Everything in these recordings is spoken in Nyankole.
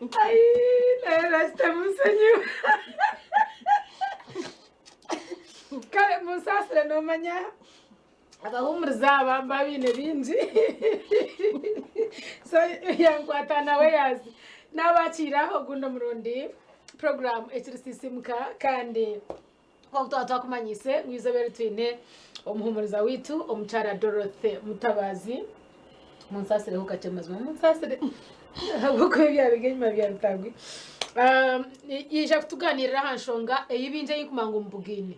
Ai, naye Rasta munsonyiwe. Kale munsaasire noomanya abahuumuriza aba mba baine bingi so yankwata nawe yaazi naabakiira ogundi omurundi puroguraamu ekiri sisiimuka kandi Nk'oku twaba twakumanyiise ngu eizooba eri twine omuhuumuriza waitu omukyara Dorothy Mutabazi. Munsaasireho kakye mazima munsaasire ahabw'okuba ebyabiri enyima byabitagwi. Um, yaija kutugaaniirira aha nshonga ei baingi ei nkumanya ngu mubugaine.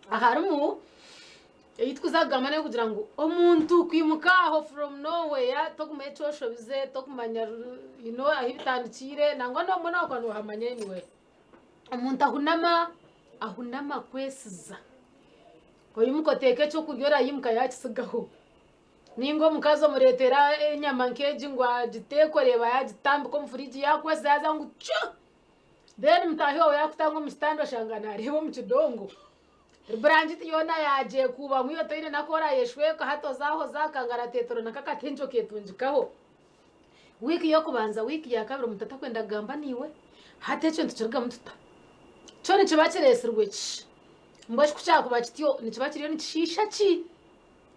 Harimu ei tukuza kugamba n'ey'okugira ngu omuntu kwimuka aho from nowhere tokumanya eki oshobize, tokumanya you know ahu bitandikiire nangwa n'obumwe nooba noohamanya anyway. Omuntu ahunama, ahunama kwesiza. Oimuka oteeka ekyokurya orayimuka yaakitsigaho. Nainga omukazi omureetera enyama nk'egi ngu agiteeke oreeba yaagitambika omu furiji yaakwesiza yaaza ngu cu! Then mutaahi waawe yaakutanga omu kitanda oshanga naareeba omu kidongo. Burangiti yoona yaagyekuubamu iwe toine n'aku oraayeshweka hati oza aho oza aha kangarateetero nako akatengi okeetungikaho. Wiiki y'okubanza, wiiki ya kabiri omuntu atakwenda kugamba naiwe, hati ekyo nitukirugamu tuta? Kyo nikiba kireetsirwe ki? Mbwenu shi ku kyakuba kityo, nikiba kiriyo nikishiisha ki?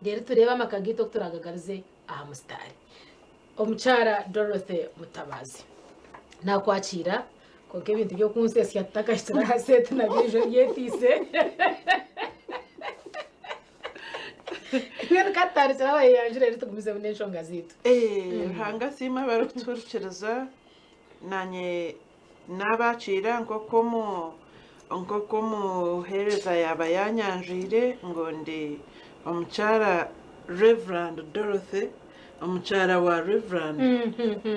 Reero tureebe amaka gaitu oku turaagagaruze aha musitaari. Omukyara Dorothy Mutabazi naakwakiira, kwonka ebintu by'okunsesya tutakahikire aha seeti nabyo oija obyetiise. Mbwenu ka tutandikire aho oyeyanjure reero tugumizemu n'enshonga zaitu. Eh, Ruhanga asiimwe abarikutuhurikiriza nanye nabakiira nk'oku omu nk'oku omuheereza yaaba yanyanjwire ngu ndi omukyara Reverand Dorothy omukyara wa Reverand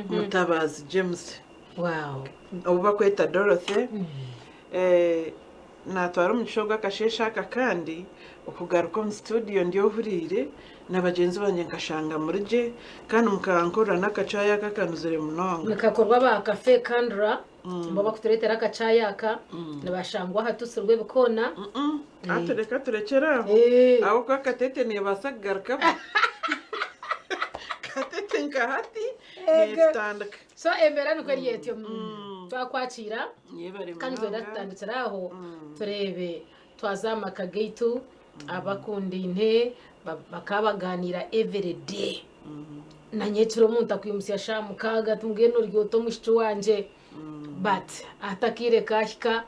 Mutabazi James Wow. ou bakweta Dorothy. Eh, Naatwara omugisha ogu akasheeshe aka kandi okugaruka omu situdiyo ndi ohuriire na bagyenzi bangye nkashanga muri gye kandi mukankorera n'akacaayi aka akanuzire munonga. Nikakorwa aba Cafe Kandra nibo bakutureetera akacaayi aka nibashangwa aha Tusirwe Ebikoona. Hati reka turekyere aho ahabw'okuba Katete neebaasa kugarukamu. Katete nka hati neetutandika. So embeera nikwo eri etyo. Twakwakiira. Yebare Kandi twenda munonga. tutandikire aho tureebe twaza aha maka gaitu abakundaine ba- bakaba baganiira everyday. Na nyekiro omuntu akwimutsya shaaha mukaaga ati mbwenu ori ota omwishiki wangye but hati akaire kaahika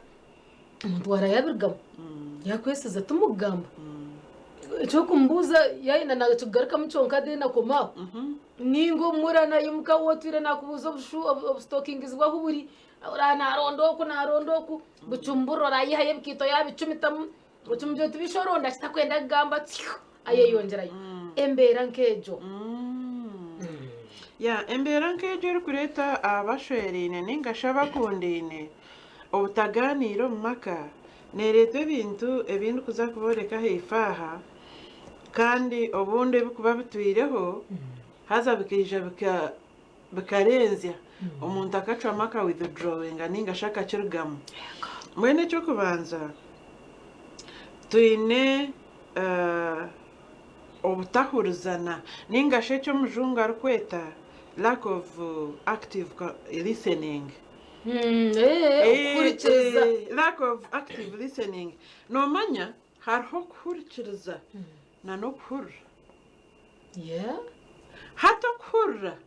omuntu warayabirugamu yakwesiza timukugamba. Eky'okumubuuza yaayenda naakikugarukamu kyonka then akoma aho. Nainga omura naimuka waaba otwire naakubuuza obushu obusitokingizi bwe ahu buri, oraba naaronda oku naaronda oku, bucumburira oraayihayo ebikaito yaabicumitamu, okimugira oti bishi oronda ki takwenda kugamba tsyo ayeyongyerayo. Embeera nk'egyo. Ya embeera nk'egyo erikureeta abashweraine nainga shi abakundaine obutagaaniira omu maka, neereetwa ebintu ebi ndikuza kubooreka ahaifo aha. Kandi obundi ebirikuba bitwireho haza bikaija bikarenzya omuntu akacwamu aka withdrawinga ninga shi akakirugamu. Mbwenu eky'okubanza twine obutahurizana ninga shi eki omujungu arikweta lack of active listening. Okuhurikiriza. Lack of active listening. Noomanya Hariho okuhurikiriza na n'okuhurira. Yeah. Hati okuhurira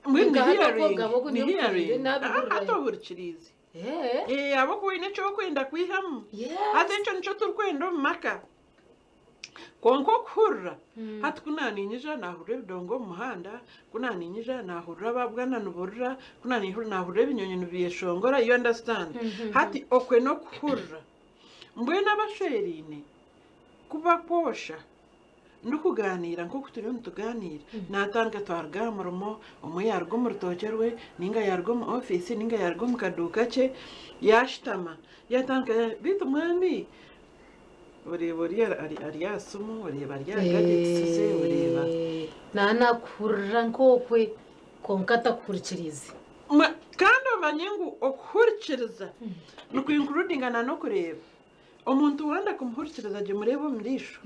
mbwenu ni Nka hati hearing, okwogaba oku ni ndi hearing. okuhurira, nabihurira. Ah, hati ohurikiriize. Eh. Eh, ahabw'okuba oine eki orikwenda kwihamu. Yes. Hati ekyo nikyo turikwenda omu maka. Kwonka okuhurira, hati ku naaniinyija naahurira ebidongo omu muhanda, ku naaniinyija naahurira ababwana niburira, ku naaniinyija naahurira ebinyonyi nibyeshongora, you understand? Hati okwe n'okuhurira. Mbwenu abashweraine ku bakwosha ndikugaaniira nk'oku turiyo nitugaaniira, naatandika twaruga aha murimo, omwe yaaruga omu rutookye rwe, nainga yaaruga omu ofiisi, nainga yaaruga omu kaduuka kye, yaashutama, yaatandika beitu mwami oreeba ori ari aha simu, oreeba ari aha gadgets ze, oreeba. Naaba naakuhurira nk'okwe kwonka atakuhurikiriize. Kandi omanye ngu okuhurikiriza niku includinga na n'okureeba. Omuntu wanda kumuhurikiriza gye mureebe omu maisho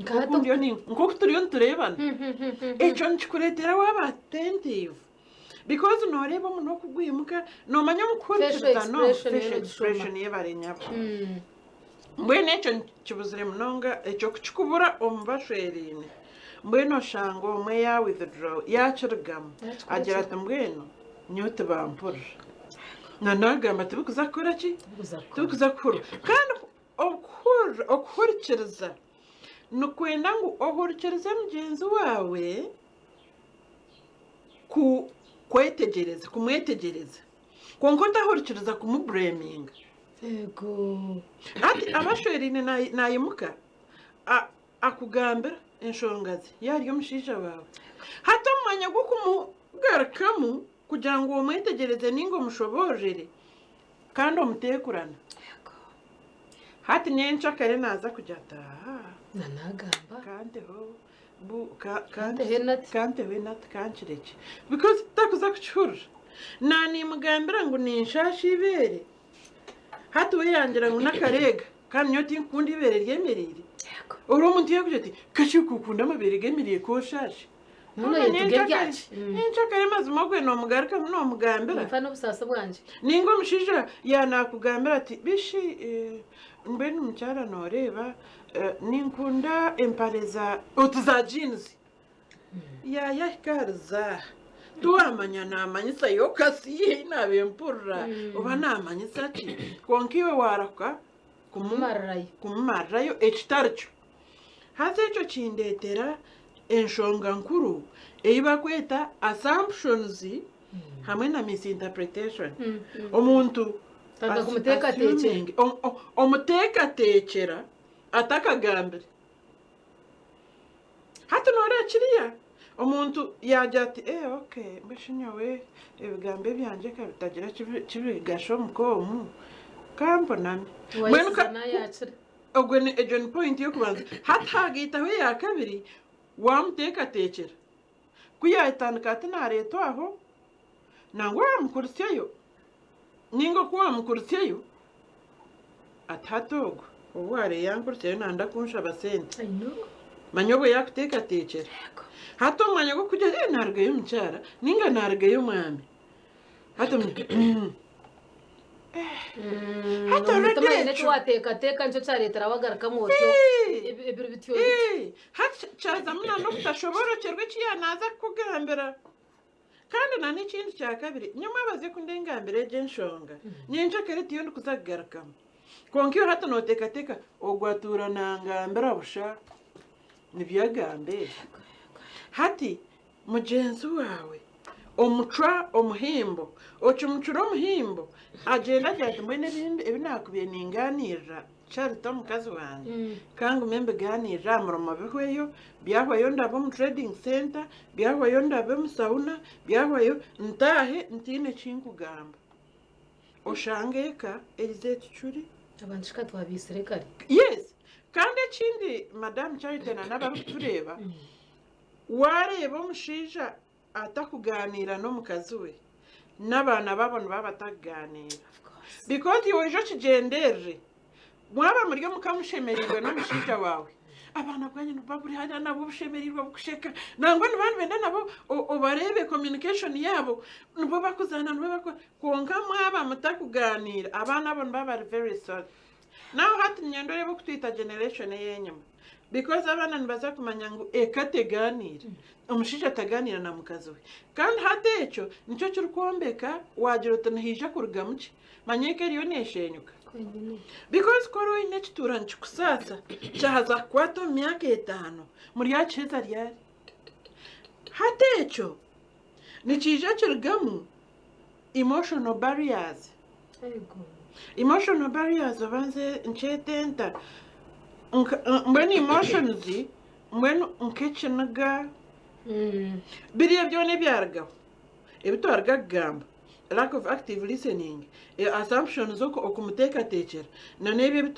nk'oku turiyo nitureebana. Ekyo nikikureetera waaba attentive. Because nooreeba omunwa oku gwimuka, noomanya omu kuhurikiriza Facial no expression facial yoona expression ogishoma. yebare nyabo. Mbwenu ekyo kibuzire munonga, ekyo ku kikubura omu bashweraine, mbwenu oshanga omwe ya withdraw, yakirugamu, Yakikora agira ki? ati mbwenu nyowe tibampurira. Na naagamba tibikuza kukora ki? Tibikuza kukora. Tibikuza kuhurira. Kandi okuhurira, okuhurikiriza nikwenda ngu ohurikirize mugyenzi waawe ku kwetegyereza, kumwetegyereza. Kwonka otahurikiriza kumubureminga. Yego. Hati abashweraine naimuka akugambira enshonga ze yaarya omushaija waawe. Hati omu mwanya gw'okumugarukamu kugira ngu omwetegyereze nainga omushoboororere kandi omuteekurana. Yego. Hati nyencakare naaza kugira ati ahaa. Na naagamba. Kanteho Kanteho enati. Kanteho enati kankirekye. Because takuza kukihurira. Naanimugambira ngu ninshaasha eibeere. Hati we yangira ngu n'akareega kandi nyowe tinkukunda eibeere ryemereire. Ori omuntu yakugira ati kashi okukunda amabeere gemereire k'oshaashe. Mbwenu oyetuga ebyaki? Nyencakare mazima ogwe nomugarukamu nomugambira. Ninfa n'obusaasi bwangye. Ninga omushaija yaanakugambira ati bishi mbwenu mukyara noreeba Ninkunda empare za oti za jeans. Yaayahika ahari za tiwaamanya naamanyisa yo kasi ei naabaire mpurira oba naamanyisa ki. Kwonka iwe waarahuka Kumumarirayo. kumumarirayo ekitari kyo. Haza ekyo kindeetera enshonga nkuru ei barikweta assumptions hamwe na misinterpretation. Omuntu Tandika kumuteekateekyera. assuming, omuteekateekyera atakagambire. Hati nooreeba kiriya omuntu yaagira ati ee okay mbwenu shi nyowe ebigambo ebyangye ka bitagira ki bigasha omuka omu, ka mboname. Mbwenu Waayesiza ka naayakira. ogwo ni egyo ni point y'okubanza. Hati haagaitaho eya kabiri, waamuteekateekyera. Ku yaatandika ati naareetwa aho, nangwa waamukuritsyayo, nainga oku waamukuritsyayo, ati hati ogwo ou waareeba yankuritsyayo nayenda kunshaba sente. Manya obwo yaakuteekateekyera. Hati omu mwanya gw'okugira ngu naarugayo omukyara nainga naarugayo omwami, hati Hati Omutima already haine eki ekyo. wateekateeka nikyo kyareetera wagarukamu otyo ebiri bityo bityo. Hati kyazamu na n'obutashoboorokyerwa eki yaanaaza kukugambira. Kandi na n'ekindi kya kabiri, nyowe mwabaze ku ndengambira egyo enshonga, nyencakare tiyo ndikuza kugarukamu. Kwonka iwe hati nooteekateeka, ogwo atuura nangambira busha, nibyo agamba ebyo. Hati Mugyenzi waawe omucwa omuhimbo, okimucura omuhimbo, agyenda agira ati mbwenu ebi naakubaire ningaaniirira Charity omukazi wangye, ka ngume mbigaaniirire aha murimo bihweyo, byahwayo ndabe omu trading centre, byahwayo ndabe omu sauna, byahwayo ntaahe ntaine ki nkugamba. Oshange eka erize ekicuri. Abantu shi ka twabaitsire kare. Yes, kandi ekindi Madam Charity na n'abarikutureeba, Waareeba omushaija atakugaaniira n'omukazi we, n'abaana baabo nibaba batakugaaniira. Because iwe oija okigyenderere, mwaba muri omuka mushemereirwe n'omushaija waawe, abaana bwanyu nibuba buri hariya nabo bushemereirwe bukusheka, nangwa nibaba nibenda nabo obareebe communication yaabo, nibo bakuzaana nibo bakukora, kwonka mwaba mutakugaaniira, abaana abo nibaba bari very sorry. Nawe hati niinyenda oreebe oku twita generation ey'enyima because abaana nibaza kumanya ngu eka tegaaniira, omushaija tagaaniira na mukazi we. Kandi hati ekyo nikyo kirikwombeka waagira oti nihaija kurugamu ki? Manya eka eriyo neeshenyuka. Because ku ori oine ekituura nikikusaasa kyaza kukwata omu myaka etaano, muryakiheza ryari? Hati ekyo nikiija kirugamu emotional barriers. Emotional barriers oba nze nkyete nta? Mbwenu emotions mbwenu nk'ekiniga biriya byona ebyarugaho ebi twaruga kugamba lack of active listening, assumptions okumuteekateekyera n'ebyo ebi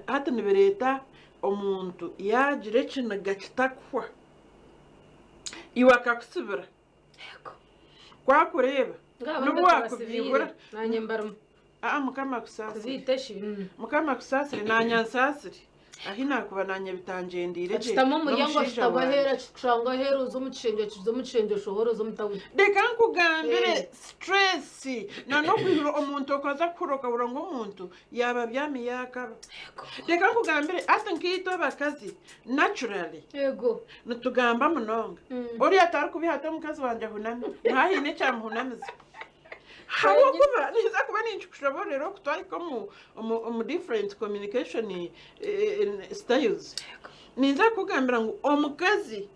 hati nibireeta omuntu yaagira ekiniga kitakuhwa iwe akakusibira. Ku akureeba, n'obu waakubyihura. Naanye mbarimu. Aa Mukama akusaasire. Tubiite shi. Mukama akusaasire, naanye ansaasire. Ahi naakuba naanye bitangyendeire gye Akishutama omu muryango n'omushaija ashutama wangye. aheeru akikushanga aheeru oza omu kishengye okiza omu kishengye oshohora oza omu tawuni. Reka nkugambire Eh. stress na n'okwihura omuntu okaza kuhurira okahurira ngu omuntu yaaba abyami yaakaba. Reka nkugambire hati nkaitwe abakazi naturally Yego. nitugamba munonga. Oriya atarikubiha ati omukazi wangye ahunami, niha haine ekyamuhunamiza. Habwokuba ninza kuba ninkikushoboororera oku twahika omu, omu, omu different communication eh, eh, styles. Ninza kukugambira ngu omukazi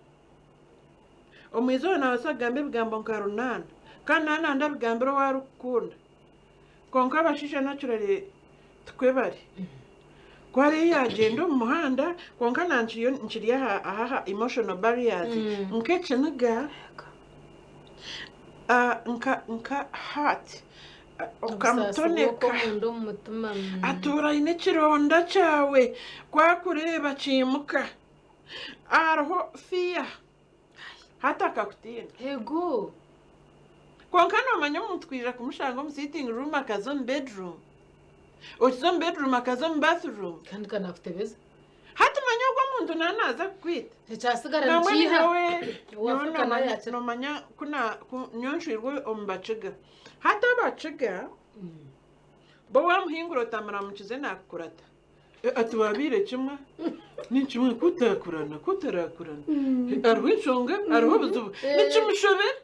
omu izooba naabaasa kugamba ebigambo nka runaana kandi naaba nanda abigambire ou arikukunda. Kwonka abashaija naturally tikwe bari. Ku ariyo yaagyenda omu muhanda kwonka nankiriyo nkiri aha aha emotional barriers nk'ekiniga nka nka heart Obusaasi okamutoneka bw'okw'omunda omu mutima. atuura aine ekironda kyawe ku akureeba kiimuka hariho fear hati akakutiina. Ego. Kwonka noomanya omuntu kwija kumushanga omu sitting room akaza omu bedroom, okiza omu bedroom akaza omu bathroom. Kandi ka naakutebeza. Hati manya ogwo omuntu naaba naaza kukwita. Ekyasigara Nambwenu nikiiha. nyowe Owa nyowe Afrika nawe noomanya yakira. noomanya ku na ku nyowe nshwirwe omu Bakiga. Hati Abakiga bo waamuhingura otamuramukize naakukurata. Eh, Ati waabaire kimwe? Ni kimwe ku otaakurana ku otarakurana. Hariho enshonga, hariho obuzibu. Nikimushobera.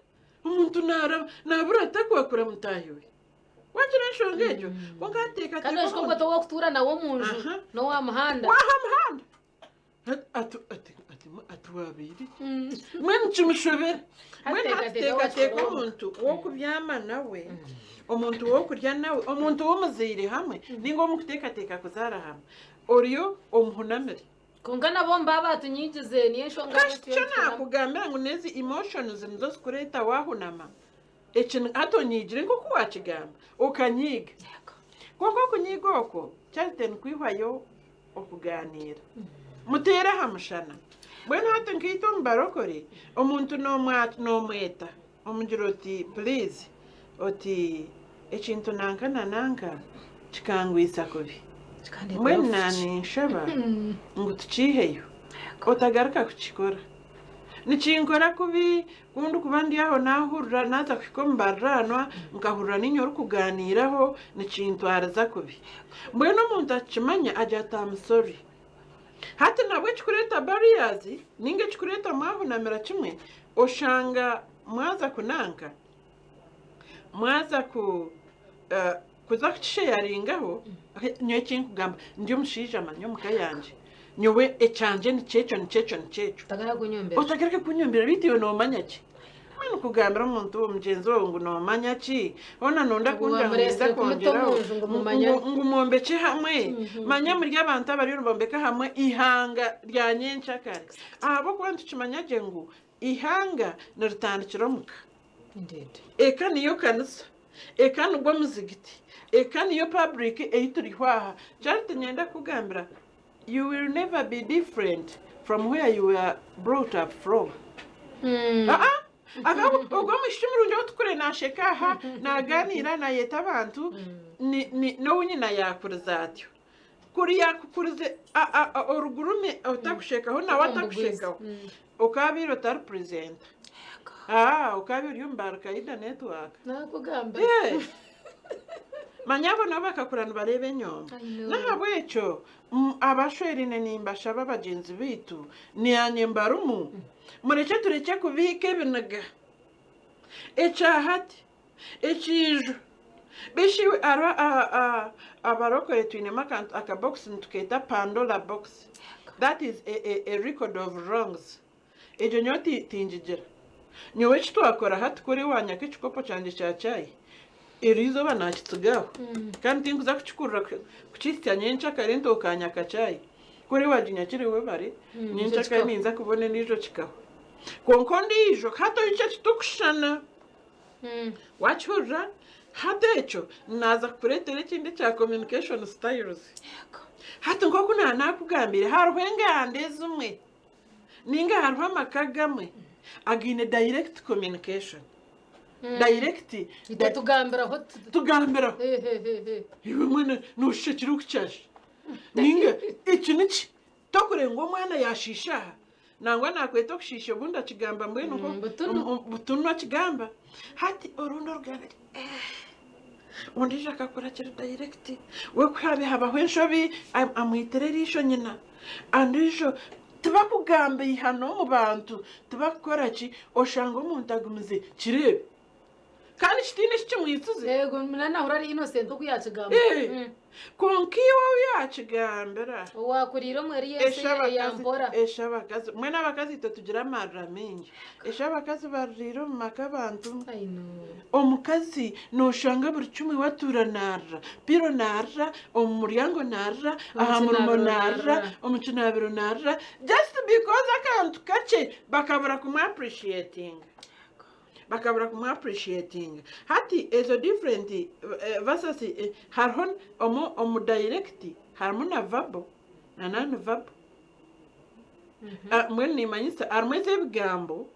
Omuntu naaraba naabura ata kwakura mutaahi we. Wagira enshonga egyo kwonka Kandi teekateeka oshusha omuntu. ngu ow'okutuura nawe omu nju Aha. n'owa muhanda. Waha muhanda. Ati ati ati ati ati waabaire ki? Mbwenu kimushobera. Mbwenu hati Teekateeka teekateeka wakikora omuntu w'okubyama nawe, omuntu w'okurya nawe, omuntu w'omuzaire hamwe, ninga ow'omukuteekateeka kuzaara hamwe, oriyo omuhunamire. Kwonka nabo mba batunyigize niyo enshonga Kasha ahabw'enki nikyo naakugambira ngu n'ezi emotions nizo zikureeta waahunama. Eki hati onyiigire nk'oku waakigamba, okanyiiga. Kwonka okunyiiga okwo Charity nikwihwayo okugaaniira. Muteere aha mushana. Mbwenu hati nkaitwe omu barokore, omuntu noomweta omugira oti puriizi, oti ekintu nanka na nanka kikangwisa kubi. Mbwenu naaninshaba ngu tukiiheyo, otagaruka kukikora. Nikinkora kubi ku ndikuba ndi aho naahurira naaza kuhika omu bariraanwa nkahurira niinye orikugaaniiraho nikintwariza kubi. Mbwenu omuntu akimanya agira ati am sorry. Hati nabwo ekikureeta barriers ninga ekikureeta mwahunamira kimwe oshanga mwaza kunanka mwaza ku kuza kukisheyaringaho nyowe ekinkugamba ndi omushaija manya omuka yangye nyowe ekyangye nikyekyo nikyekyo nikyekyo Otagaruka kunyombera. Otagaruka kunyombera beitu iwe noomanya ki? Mbwenu kugambira omuntu mugyenzi waawe ngu noomanya ki? Hoona nonda Ngu kungira ngu ninza wamureetsire kumuta omu kwongyeraho nju ngu mumanyane. ngu mwombekye hamwe. Manya muri abantu abariyo nibombeka hamwe eihanga rya nyenkyakare. Ahabw'okuba nitukimanya gye ngu eihanga niritandikira omu ka. Indeed. Eka niyo kanisa, eka nigwo muzigiti, eka niyo public ei turiho aha. Charity niinyenda kukugambira you will never be different from where you were brought up from. Aa, aka- ogwo omwishiki murungi ou tukure naasheka aha, naagaaniira, naayeta abantu, ni- ni- n'ou nyina yaakurize atyo. Kuri yaakukurize a- a- a- orugurume otakushekaho nawe atakushekaho, okaabaire otari presenter. Aa, okaabaire ori omu ba Al-Qaeda network. Naakugamba. Yes. Manya abo nabo bakakura nibareeba enyombo. I know. N'ahabw'ekyo mm, abashweraine nimbashaba bagyenzi baitu, naanye mbarimu, murekye turekye kubiika ebiniga. Ekya hati, ekiijo, bishi hariho a- a- abarokore twinemu akantu akabokisi nitukeeta Pandora box. That is a, a, a record of wrongs. Egyo nyowe ti- tingigira. Nyowe eki twakora hati kuri wanyaka ekikopo kyangye kya chai, eryo izooba naakitsiga aho. Kandi tinkuza kukikurura kukihitsya nyenkyakare nti okanyaka chai. Kuri waginyakire webare, nyenkyakare kikaho. ninza kubona endiijo kikahwa. Kwonka ondiijo hati ohikye titukushushana. Waakihurira? Hati ekyo naaza kukureetera ekindi ekya communication styles. Hati nk'oku naanakugambiire, hariho enganda ezimwe Ninga hariho amaka agamwe againe direct communication. Direct. Itwe tugambiraho. Tokureba ngu omwana yaashiisha aha, nangwa naakweta okushiisha obundi akigamba mbwenu nko Butunu. butunu akigamba. Hati orundi oruganda ondiijo akakora kiri direct, we ku haabe habaho enshobi amwitira eriisho nyina. Ondiijo tibakugamba eihano omu bantu, tibakukora ki, oshanga omuntu agumize kireebe. Kandi kitaine eki kimwitsize. Yego nahurira ari innocent oku yakigamba. Eh, Kwonka iwe ou yakigambira. Owakuriire omu eri ensi Esha eya abakazi, mpora. esha abakazi, mbwenu abakazi itwe tugira amarira maingi. Esha abakazi baririire omu maka abantu. I know. Omukazi noshanga buri kimwe we atuura narira. Piro narira, omu muryango narira, aha Omu murimo kinaabiro narira, narira. omu kinaabiro narira. Just because akantu kakye bakabura kumu appreciatinga. Bakabura kumu appreciatinga. Hati ezo different versus hariho omu omu direct harimu na verbal na non verbal. Mbwenu nimanyisa harimu ez'ebigambo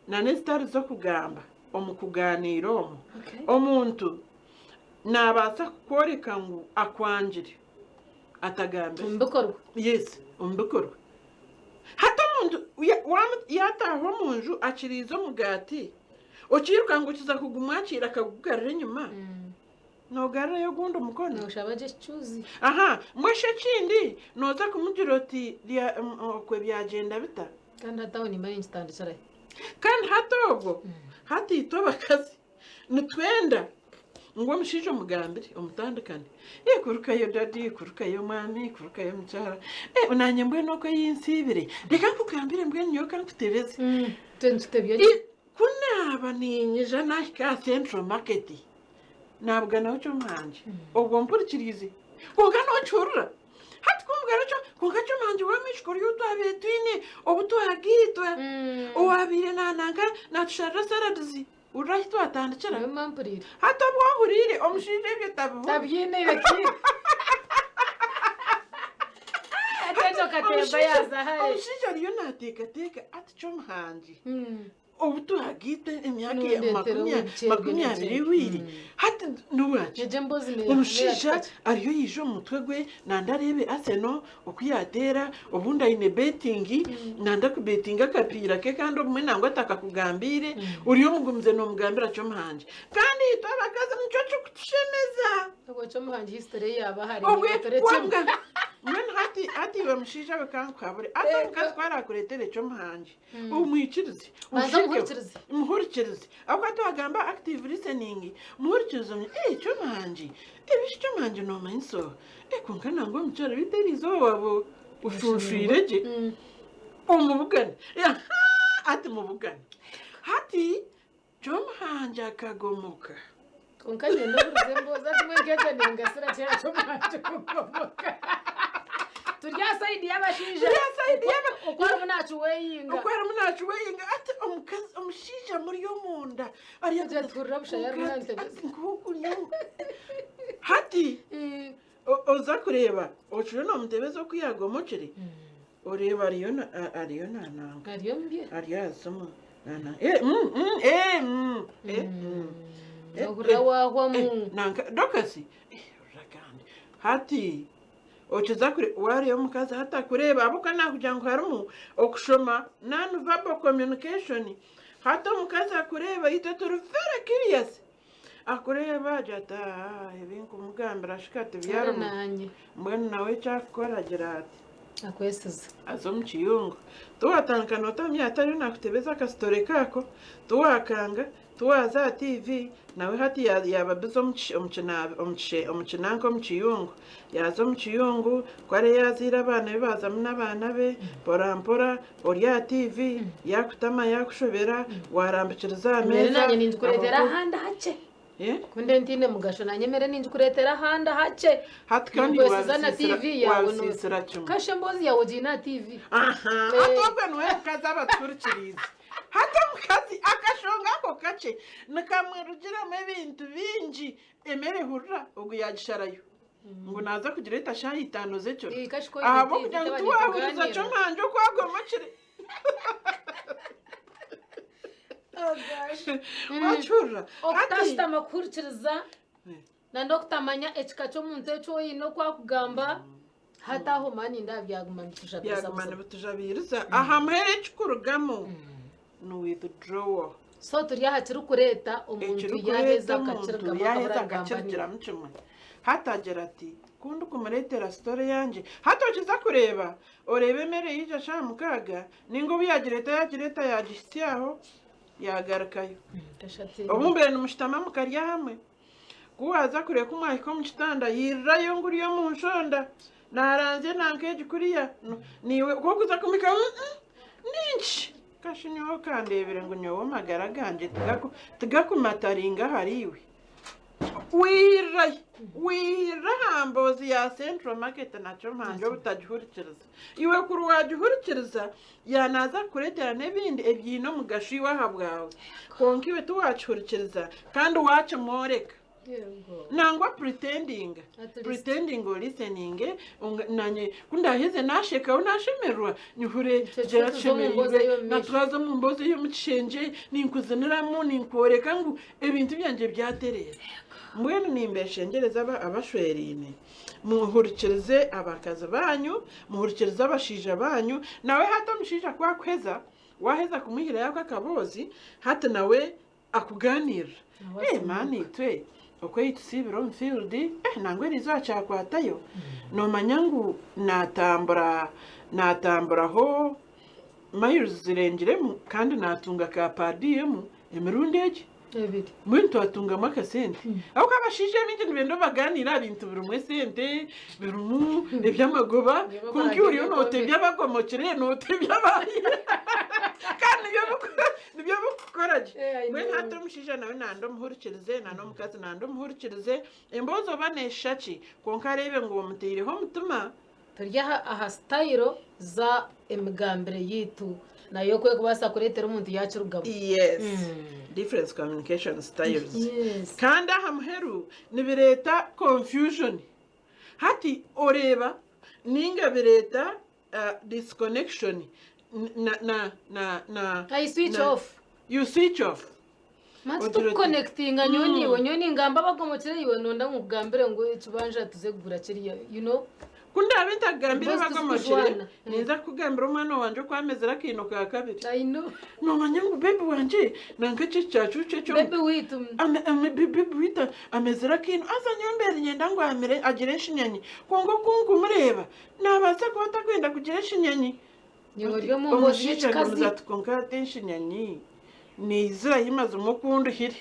na n'ezitari z'okugamba omu kugaaniira omu. Omuntu naabaasa kukworeka ngu akwangire atagambire. Omu bikorwa. Yes, omu bikorwa. Hati omuntu yaataaha omu nju akiriize omugaati, okiiruka ngu okiza kugumwakiira akagugarura enyima, noogarurayo ogundi omukono. Nooshaba gye ekicuuzi. Aha, mbwenu shi ekindi nooza kumugira oti okwe byagyenda bita? Kandi hati aho nimba ninkitandikirahi. Kandi hati obwo, hati itwe abakazi Nitwenda ngu omushaija omugambire omutandikane, eh kurukayo daddy, kurukayo mwami, kurukayo mukyara, eh nanye mbwenu oku ei nsiibire, reka nkugambire mbwenu nyowe kankutebeze. Tutebye gye. Ku naaba niinyija naahika aha Central Market, naabuganaho Kyomuhangi, obwo mpurikiriize, kwonka nookihurira. Hati ku mbwenu kyo, kwonka Kyomuhangi w'amaisho ori ou twabaire twine obu twagaitwa, owaabaire naananka naatusharira salads, hurira ahu twatandikira. Nyowe mba mpuriire. Hati obu ohuriire, omushaija ebyo tabihurira. Tabyine ki? Hati ekyo katemba yaaza hare. Omushaija ariyo naateekateeka ati Kyomuhangi. Obu twagaitwa emyaka Nondeetera obukyerwe 22 ehweire, hati n'owaki? Egyo emboozi Omushaija ariyo yaija omu mutwe gwe nanda areebe Arsenal oku yaateera, obundi aine betingi, nanda kubetinga akapiira ke kandi obumwe nangwa atakakugambiire, ori omugumize noomugambira Kyomuhangi. Kandi itwe abakazi nikyo kirikutushemeza. Obwo Kyomuhangi history ye yaaba hare Obwe niiwe turekye. wabwa mbwenu hati hati iwe mushaija we kankuhabure, hati omukazi ku araakureetera Ekyomuhangi, Omwikirize. Banza omuhurikirize. Muhurikirize. Ahabw'okuba twagamba active listening, muhurikirize omanye, eh Kyomuhangi, ebishi Kyomuhangi noomanyisa oha? Eh kwonka nangwa omukyara beitu eriizooba waaba oshuushwire gye. Omubugane. Ahaa hati mubugane. Hati Kyomuhangi akagomoka. Kwonka nyine n'oburuze emboozi ati mbwenu nk'ekyo ningasira kera Kyomuhangi kugomoka. Turi aha sayidi y'abashaija. Turi aha sayidi y'aba- Oku arimu naakiweyinga. Oku arimu naakiweyinga ati omukazi omushaija amuri omunda ari Agira ati hurira busha yarimu nantebeza. ati nk'oku nyowe. Hati oza kureeba ocure noomutebeza oku yaagomokire Oreeba ariyo na a- ariyo nananga Ari omu bye. ari aha simu nana eh mm mm eh mm eh mm Eh, Ohurira eh, waahwamu. eh, nanka Dorcas eh hurira kandi hati okiza kure waareeba omukazi hati akureeba ahabw'okuba naakugira ngu harimu okushoma non verbal communication hati omukazi akureeba itwe turi very curious Akureeba agira ati, Aa, ebi nkumugambira shi kati Ari byarimu. naanye. Mbwenu nawe eki akukora agira ati. Akwesiza. Aza omu kiyungu. Tiwatandika nootamya atariyo naakutebeza akasitore kaako, tiwaakanga, tiwaaza aha tiivi, nawe hati ya- yaaba bize omu ki- omu kinaabi omu kishe omu kinanka omu kiyungu. Yaaza omu kiyungu, ku ariyo yaazaire abaana be baazamu n'abaana be, mpora mpora, Ori aha tiivi, yaakutama yaakushobera, waarambikiriza aha Emere meeza. naanye ningikureetera aho- ahandi hakye. Eh? Ku ndi ntiine mugasho naanye emere ningikureetera ahandi hakye. Hati kandi Ninkwesiza na wabisiisira TV yaawe no- wabisiisira kimwe. Kasha emboozi yaawe ogiine aha TV. Aha, Eh. hati ogwe niwe mukazi abatuhurikiriize. Hati omukazi akashonga ako kakye nikamurugiramu ebintu bingi. Emere hurira, ogu yaagisharayo. Ngu naaza kugireeta shaaha itaano z'ekiro. Ii, kashi ku oine Ahabw'okugira TV ngu teba tiwaahuriza nitugaaniira. Kyomuhangi oku agomokire. Oh gosh. Waakihurira? Hati Okutashutama kuhurikiriza Eh. na n'okutamanya ekika ky'omuntu eki oine oku akugamba. Hati aho mani nindeeba byaguma nibitujabiriza Byaguma buzima. nibitujabiriza. Aha muheru ekikurugamu ni withdrawal. So turi aha kirikureeta omuntu Ekirikureeta yaaheza omuntu akakirigamu yaaheza akabura agamba niiwe. akakirugiramu kimwe. Hati agira ati, Ku ndikumureetera sitore yangye, hati okiza kureeba, oreebe emere yaija shaaha mukaaga, nainga obu yaagireeta yaagireeta yaagihitsya aho, yaagarukayo. Obu mubaire nimushutama mukarya hamwe, ku waaza kureeba ku mwahika omu kitanda, yairirayo ngu ori omu nshonda, naaranzya enanka egi kuriya, naiwe ku orikuza kumuhikaho, ninki? Kashi nyowe okandeebire ngu nyowe amagara gangye tigakumataringa ahariiwe. Wirra wirra aha mboozi ya Central Market nakyo mpangye obutagihurikiriza. Iwe kuri waagihurikiriza yaanaaza kukureetera n'ebindi ebiine omugasho iwe aha bwawe. Kwonka iwe tiwaakihurikiriza kandi waakimworeka. Nangwa pretendinga, pretendinga olisteninge nanye ku ndaaheze naashekaho naashemererwa nyihurire Icyo gira tuza omu mboozi tushemereirwe ey'omu na maisho. twaza omu mboozi ey'omu kishengye ninkuziniramu ninkworeka ngu ebintu byangye byatereera. Mbwenu nimbeshengyereza aba abashweraine muhurikirize abakazi baanyu, muhurikirize abashaija baanyu, nawe hati omushaija ku akuheza, waaheza kumwihirayo ako akaboozi hati nawe akugaaniirira. Nawe Eh, asiimuka. maani itwe oku tusiibire omu field, eh, nangwa eriizooba kyakwatayo. Noomanya ngu naatambura naatamburaho miles zirengiremu kandi naatunga ka per diem emirundi egi. Ebiri. Mbwenu twatungamu akasente. Ahabw'okuba abashaija abaingi nibenda obagaaniire aha bintu birimu esente, birimu eby'amagoba, Nibyo kwonka iwe oriyo baragenda nootebya abagomokire, nootebya abaayire. Kandi nibyo biku- Nibyo birikukora gye. Eh, I Mbwenu know. hati omushaija nawe nanda omuhurikirize na n'omukazi nanda omuhurikirize. Emboozi oba neeshusha ki, kwonka areebe ngu omutaireho omutima. Turi aha aha sitayiro za emigambire yaitu nayo oku erikubaasa kureetera omuntu yaakirugamu. Yes. Different communication styles. Yes. Kandi aha muheru nibireeta confusion. Hati oreeba ninga bireeta disconnection na na na na I switch na, off. You switch off. Mati Ogira oti, tukuconnectinga nyowe niiwe nyowe ningamba abagomokire iwe nonda ngu nkugambire ngu ekibanja tuze kugura kiriya you know. Ku ndaabe ntakugambire Emboozi abagomokire, tizikujwana. ninza kukugambira omwana wangye oku amezire akaino ka kabiri. I know. Noomanya ngu bebi wangye nanka eki ekicaacuucu ekyo Bebi wiitu. Ame, ame, bebi wiitu amezire akaino. Haza nyowe mbeire niinyenda ngu amire agire enshinyanye. Kwonka oku nkumureeba, Naabaasa kuba atakwenda kugira eshinyanyi. Nyowe ori omu mboozi Omushaija y'ekikazi. agumize ati kwonka hati enshinyanyi neizirayo mazima oku nduhire.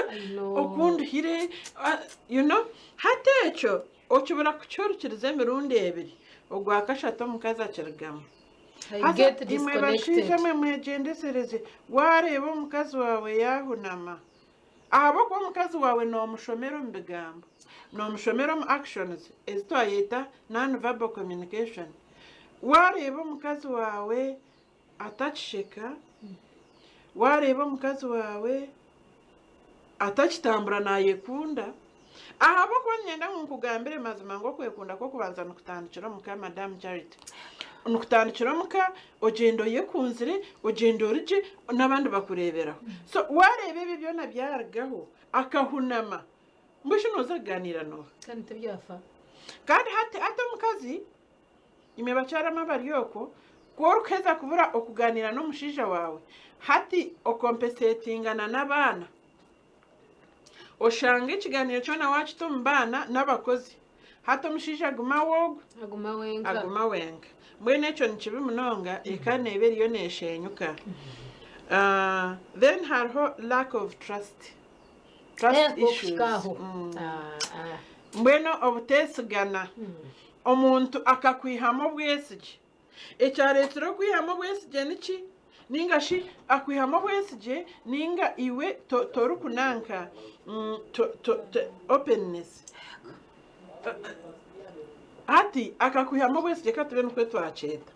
I know. Oku nduhire ah, you know hati ekyo okibura kukihurikiriza emirundi ebiri ogwa kashatu omukazi akirugamu. I Haza get imwe bashaija disconnected. mwe mwegyendesereze waareeba omukazi waawe yaahunama Ahabw'okuba omukazi waawe noomushomera omu bigambo, noomushomera omu actions ezi twayeta non-verbal communication. Waareeba omukazi waawe atakisheka, waareeba omukazi waawe atakitambura naayekunda, ahabw'okuba niinyenda ngu nkugambire mazima ngu okwekunda kw'okubanza nikutandikira omu ka Madam Charity. Nikutandikira omu ka, ogyenda oyekunzire, ogyenda ori gye, n'abandi bakureeberaho. So waareeba ebyo byona byarugaho, akahunama, mbwenu shi nooza kugaaniira n'oha? Kandi tibyafa. Kandi hati hati omukazi, imwe bakyaramu abari okwo, ku orikuheza kubura okugaaniira n'omushaija waawe, hati okompesetingana n'abaana. Oshanga ekigaaniiro kyona waakita omu baana n'abakozi. Hati omushaija aguma w'ogwo? Aguma wenka. Aguma wenka. Mbwenu ekyo ni kibi munonga, eka neeba eriyo neeshenyuka. Then hariho lack of trust. Trust Eh, issues. okuhika aho. Ah, ah. Mbwenu obuteesigana, omuntu akakwihamu obwesigye. Ekyareetsire okwihamu obwesigye niki? Nainga shi akwihamu obwesigye nainga iwe torikunanka openness. Hati akakwihamu obwesigye ka tube nikwo twakyeta.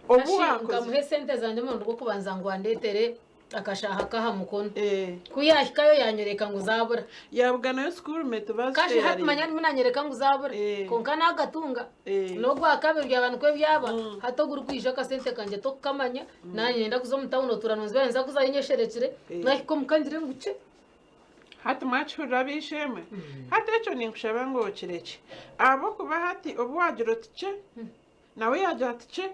Obu Kashi waakozire. nkamuha esente zangye omurundi gw'okubanza ngu andeetere akashaaha k'aha mukono. Eh. Ku yaahikayo yaanyoreka ngu zaabura. Yaabuganayo schoolmate Kashi hati manya bazisheyaringa. ndimu naanyoreka ngu zaabura. Eh. Kwonka naagatunga. Eh. N'ogwa kabiri byaba nikwo byaba. Hati ogurikwija akasente kangye tokukamanya. Naanye niinyenda kuza omu tawuni otuura nonziba ninza kuzayo nyesherekire. Eh. Naahika omuka ngire ngu kye. Hati mwakihurira ab'eishe-emwe? Hati ekyo ninkushaba ngu okirekye. Ahabw'okuba hati obu waagira oti kye, nawe yaagira ati kye,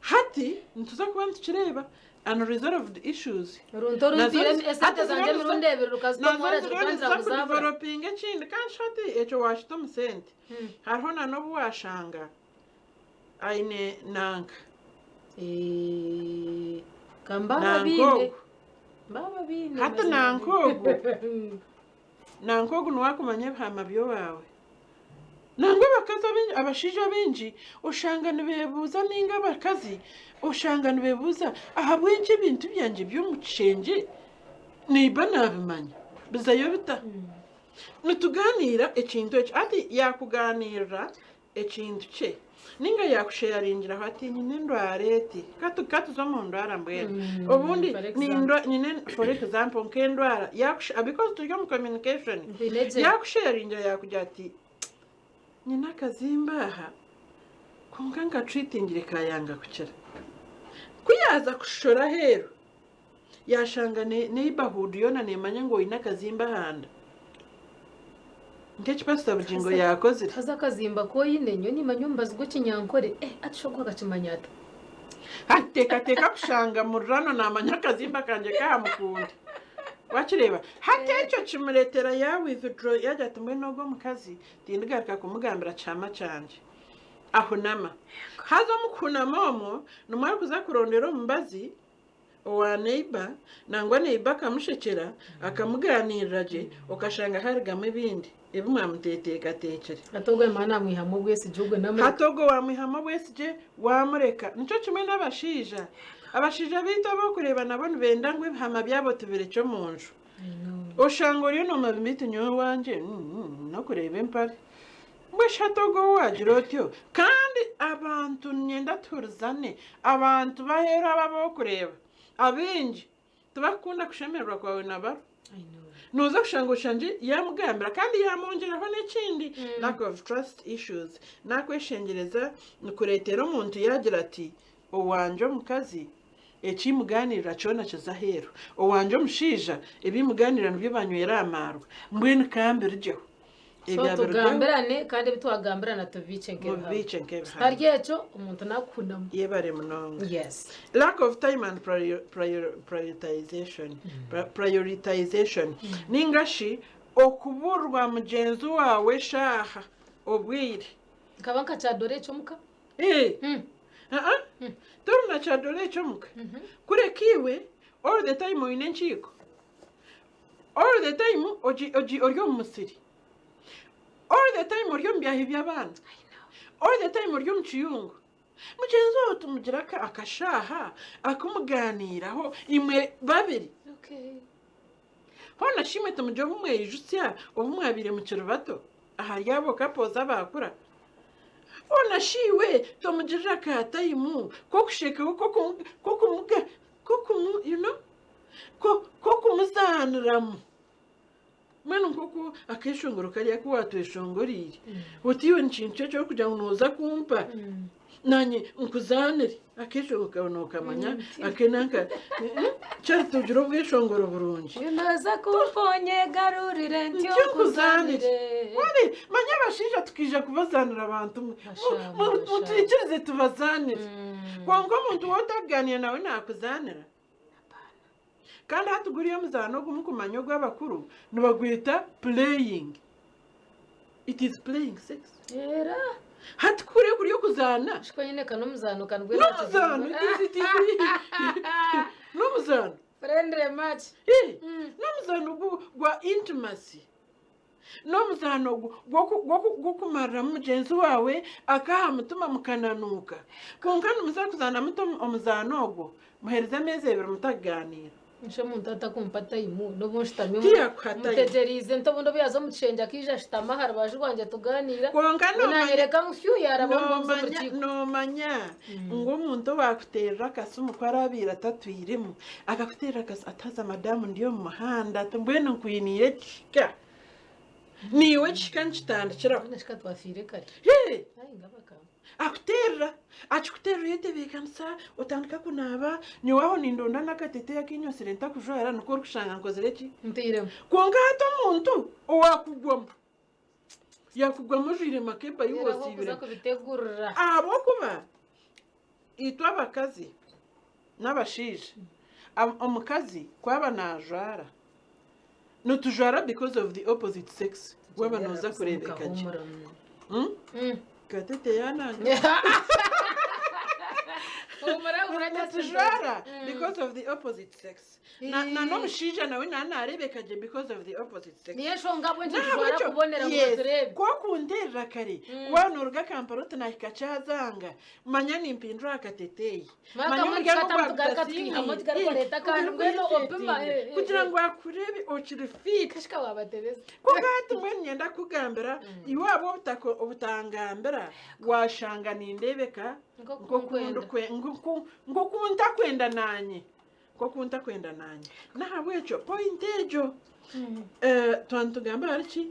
hati nituza kuba nitukireeba unresolved issues. Oruntu oru Nazo ntiire esente hati zangye ziriyo emirundi ebiri rukazita nazo omuhara ziriyo zirikandira niziza ngu zaabura. kudevelopinga ekindi kandi shi hati ekyo waakita omu sente. Hariho na n'obu waashanga aine nanka. Eh, ka mbaaba Nanka biine. ogu. Mbaaba biine. Hati mazima. nanka ogu. Nanka ogu niwe akumanya ebihama by'owaawe. Nangwa abakazi abaingi, abashaija abaingi oshanga nibeebuuza nainga abakazi oshanga nibeebuuza ahabw'enki ebintu byangye by'omu kishengye neiba naabimanya bizayo bita? Nitugaaniira ekintu eki hati yaakugaaniirira ekintu kye ninga yakusheyaringiraho ati nyine endwara eti Katu- katuze omu ndwara mbwenu Mm, obundi for example. nindwa nyine for example nk'endwara yakushe because turi omu communication Nkwine gye. yakusheyaringira yakugira ati nyine akazimba aha kwonka nkatreatingire kayanga kukira ku yaaza kushora aheeru Yaashanga neighbourhood yoona neemanya ngu oine akazimba ahanda. Nk'eki Pastor Bugingo yaakozire. Haza akazimba ku oine, nyowe niimanya omubazi gw'ekinyankore. Eh, ati shi ogwo akakimanya ata? Hati teekateeka kushanga mururano naamanya akazimba kangye k'aha mukundi. Wakireeba? Hati ekyo kimureetera ya withdraw yaagira ati mbwenu ogu omukazi tindigaruka kumugambira kihama kyangye. Ahunama. Haza omu kuhunama omwo nimwo arikuza kurondera omubazi owa neiba nangwa neiba akamushekyera akamugaaniirira gye okashanga harigamu ebindi ebi mwamuteeteekateekire. Hati ogwo yamara naamwihamu obwesigye ogwo naamureka. Hati ogwo waamwihamu obwesigye waamureka. Nikyo kimwe n'abashaija. Abashaija baitu abu orikureeba nabo nibenda ngu ebihama byabo tubirekye omu nju. Oshanga oriyo noomanya beitu nyowe owangye n'okureeba empare. Mbwenu shi hati ogwo ou waagira otyo? Kandi abantu niinyenda tuhurizane, abantu b'aheeru abo abu orikureeba, abaingi tibakukunda kushemererwa kwawe na baro. Nooza kushanga oshangye yaamugambira kandi yaamwongyeraho n'ekindi, lack of trust issues. Naakweshengyereza nikureetera omuntu yaagira ati, owangye omukazi eki mugaaniirira kyona kiza aheeru, owangye omushaija ebi mugaaniirira nibyo banywera aha maarwa, mbwenu ka mbirugyeho. So Ebya birugaho tugambirane kandi ebi twagambirana tubibiikye nk'ebihama. mubibiikye nk'ebihama. Kitari ekyo omuntu nakuhunamu. Yebare munonga. Yes. Lack of time and prior, prior, prioritization. Pri- Prioritization. Ninga shi okuburwa mugyenzi waawe eshaaha obwire. Nkaba nka kyadora ekyo omuka. Eh. Mm. Uh-uh. Tori na kyadora ekyo omuka. Kureka iwe all the time oine enkiiko. All the time ogi, ogi, ori omu musiri. All the time ori omu byahi by'abaana. All the time ori omu kiyungu. Mugyenzi waawe tumugira aka- akashaaha akumugaaniiraho imwe babiri. Okay. Hoona shi imwe timugira obu mweyijutsya obu mwabaire mukiri bato ahari abo couples abaakura? Hoona shi iwe tomugirira ka time k'okushekaho k'okumu k'okumuga k'okumu you know k'okumuzaaniramu? Mbwenu nk'oku akeeshongoro kariya aku waatweshongoreire, oti iwe ni kintu ki eki orikugira ngu nooza kumpa naanye nkuzaanire? Akeeshongoro kaawe nookamanya, akenanka, kyari tugira obweshongoro burungi. Nooza kumpa onyegarurire ntyo Ntyo nkuzaanire. nkuzaanire. Ware, manya abashaija tukaija kubazaanira abantu mwe. Bashaaba, bashaaba. Mutwikirize tubazaanire. Kwonka omuntu ou otarikugaaniira nawe naakuzaanira? Kandi hati guriya omuzaano ogu mukumanya ogw'abakuru nibagweta playing. It is playing sex. Era. Hati kuriya kuri okuzaana. Shiko nyine ka n'omuzaano kanigwe N'omuzaano it is it is n'omuzaano. Friendly match. Eh, n'omuzaano gwa intimacy. N'omuzaano gw'okumariramu mugyenzi waawe ak'aha mutima mukananuuka. Kwonka nimuza kuzaana muta omuzaano ogwo? Muherize ameezi ebiri mutakugaaniira. Nsha omuntu atakumpa tayimu n'obu nshutami Tiyakuha tayimu. mutegyereize nti obundi obu yaaza omu kishengye akaija ashutama aha rubaju rwangye tugaaniira. Kwonka We naanyoreka ngu hyu yaaraba ngu omuze omu rukiiko. Noomanya ngu omuntu owaakuteerera akasimu ku araabaire atatwiremu, akakuteerera akasimu ati haza madamu ndi omu muhanda ati mbwenu nkwiniire ekihika. Niiwe ekihika nikitandikiraho. Mbwenu shi ka twafiire kare. Hee! Ai ngabaka. Akuteerera, akikuteerera oyetebeekanisa, otandika kunaaba, nyowe aho nindonda n'akateteeyi aku nyosire ntakujwara nikwo orikushanga nkozire ki? Ntairemu. Kwonka hati omuntu owaakugwamu, yaakugwamu ojwaire makeba ei Reero aho okuza woosiibiremu. kubitegurira. Ahabw'okuba itwe abakazi n'abashaija, omukazi ku aba naajwara, nitujwara because of the opposite sex waaba nooza kureebeka gye. Katete yananga. Nitujwara because of the opposite sex. Na na n'omushaija nawe naaba naareebeka gye because of the opposite sex. Niyo nshonga ahabw'enki nitujwara N'ahabw'ekyo, kubonera ngu yes, batureebe. ku okunteerera kare, waaba nooruga Kampala oti naahika Kyazanga, manya nimpindura aha kateteeyi. Manya Manya kamwe omuryango tukatamu tugaruka gwakutasiimire. tukaihamu tugaruka oreeta akandi mbwenu opima eh, eh, Kugira eh. ngu akureebe okiri fit. Kashika waabatebeza. Kwonka hati mbwenu niinyenda kukugambira, iwe ahabw'obutaka obutangambira, waashanga nindeebeka Nk'oku nk'oku nkwenda. ndikwe- nk'oku- nk'oku ntakwenda naanye. Nk'oku ntakwenda naanye. N'ahabw'ekyo point egyo, eh, twaba nitugamba ahari ki?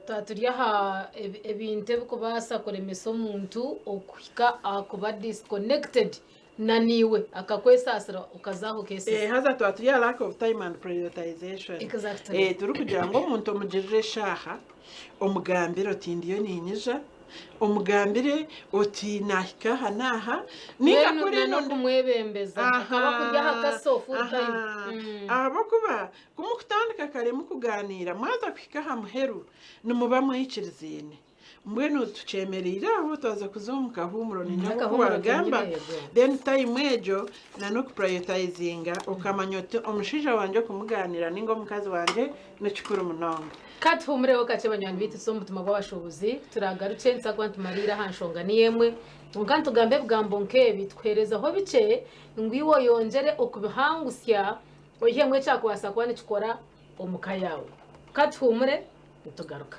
Twaba turi aha ebintu ebikubaasa kuremesa omuntu okuhika aha kuba disconnected na naiwe akakwesaasira okaza aho okeesiza. Eh, haza twaba turi aha lack of time and prioritization. Exactly. Eh, turikugira ngu omuntu omugirire eshaaha, omugambire oti ndiyo niinyija, omugambire oti naahika aha n'aha, nainga Mbwenu kuri na eno n'okumwebembeza akaba akuri aha kaso full time. Aha. Ahabw'okuba ku mukutandika kare mukugaaniira, mwaza kuhika aha muheru nimuba mwikirizaine. Mbwenu tukyemereire aho twaza kuza omu kahuumuro niinyija nk'oku Akahuumuro waagamba, kenyine yego. then time egyo na n'okupriotizinga okamanya oti omushaija wangye okumugaaniira nainga omukazi wangye ni kikuru munonga. Ka tuhuumureho kakye banywani baitu tuze omu mutima gw'abashuubuzi, turagarukye nituza kuba nitumariira aha nshonga niyo emwe. Kwonka nitugamba ebigambo nk'ebi tukuheerezaho bikye ngu iwe oyongyere okubihangusya Oihemu ekyakubaasa kuba nikikora omu ka yaawe. Ka tuhuumure nitugaruka.